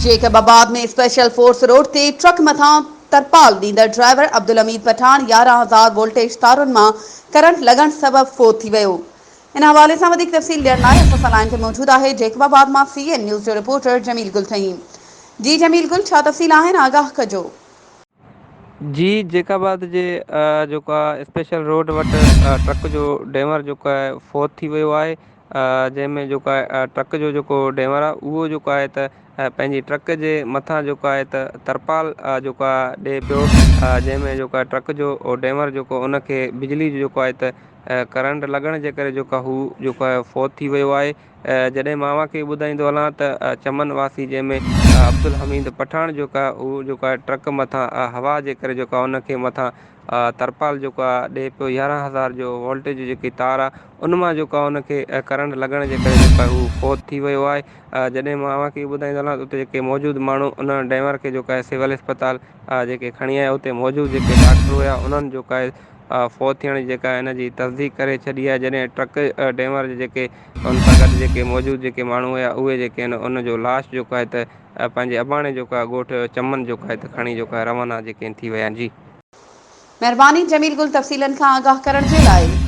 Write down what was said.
Jacob آباد ۾ special force road تي truck مٿان ترپال ڏيندڙ ڊرائيور عبدالحميد پٺاڻ 11 هزار وولٽيج تارن مان ڪرنٽ لڳڻ سبب فوت ٿي ويو. ان حوالي سان وڌيڪ تفصيل ڏيڻ لاء اسان سان لائين تي موجود آهي جيڪب آباد مان سي اين نيوز جو رپورٽر جميل گل ٿهيم. جي جميل گل ڇا تفصيل آهن آگاهه ڪجو. جي جيڪب آباد جي جيڪو آ اسپيشل روڊ وٽ ٽرڪ جو ڊيور جيڪو آهي فوت ٿي ويو آهي جنهن ۾ جيڪو آهي ٽرڪ جو جيڪو ڊيور آهي اهو جيڪو آهي ته پنهنجي ٽرڪ جي مٿان جيڪو آهي ته ترپال جيڪو آهي ڏي پيو جنهن ۾ جيڪو آهي ٽرڪ جو ڊيور جيڪو ان کي بجلي جو جيڪو آهي ته ڪرنٽ لڳڻ جي ڪري جيڪو هو جيڪو آهي فوت ٿي ويو آهي جڏهن مان اوهان کي ٻڌائيندو هلان ته چمن واسي جنهن ۾ عبدالحميد پٺاڻ جيڪو آهي اهو جيڪو آهي ٽرڪ مٿان هوا جي ڪري جيڪو آهي ان کي مٿان ترپال جيڪو آهي ڏئي پيو 11 هزار جو وولٽيج جي جيڪي تار آهي ان مان جيڪو آهي ان کي ڪرنٽ لڳڻ جي ڪري جيڪو آهي هو فوت ٿي ويو آهي جڏهن مان اوهان کي ٻڌائيندو هلان ته اتي جيڪي موجود ماڻهو ان ڊرائيور کي جيڪو آهي سول اسپتال جيڪي کڻي آيا اتي موجود جيڪي ڊاڪٽر هيا انهن جيڪو آهي فوت ٿيڻ جي جيڪا ان جي تصديق ڪري ڇڏي آهي جڏهن ٽرڪ ڊرائيور جي جيڪي ان سان گڏ جيڪي موجود جيڪي ماڻهو هيا اهي جيڪي آهن ان جو لاش جيڪو آهي ته پنهنجي اباڻي جيڪو آهي ڳوٺ چمن جيڪو آهي ته کڻي جيڪو آهي روانا جيڪي آهن ٿي ويا آهن جي. مهرباني جميل گل تفصيلن کان آگاهه ڪرڻ جي لاء.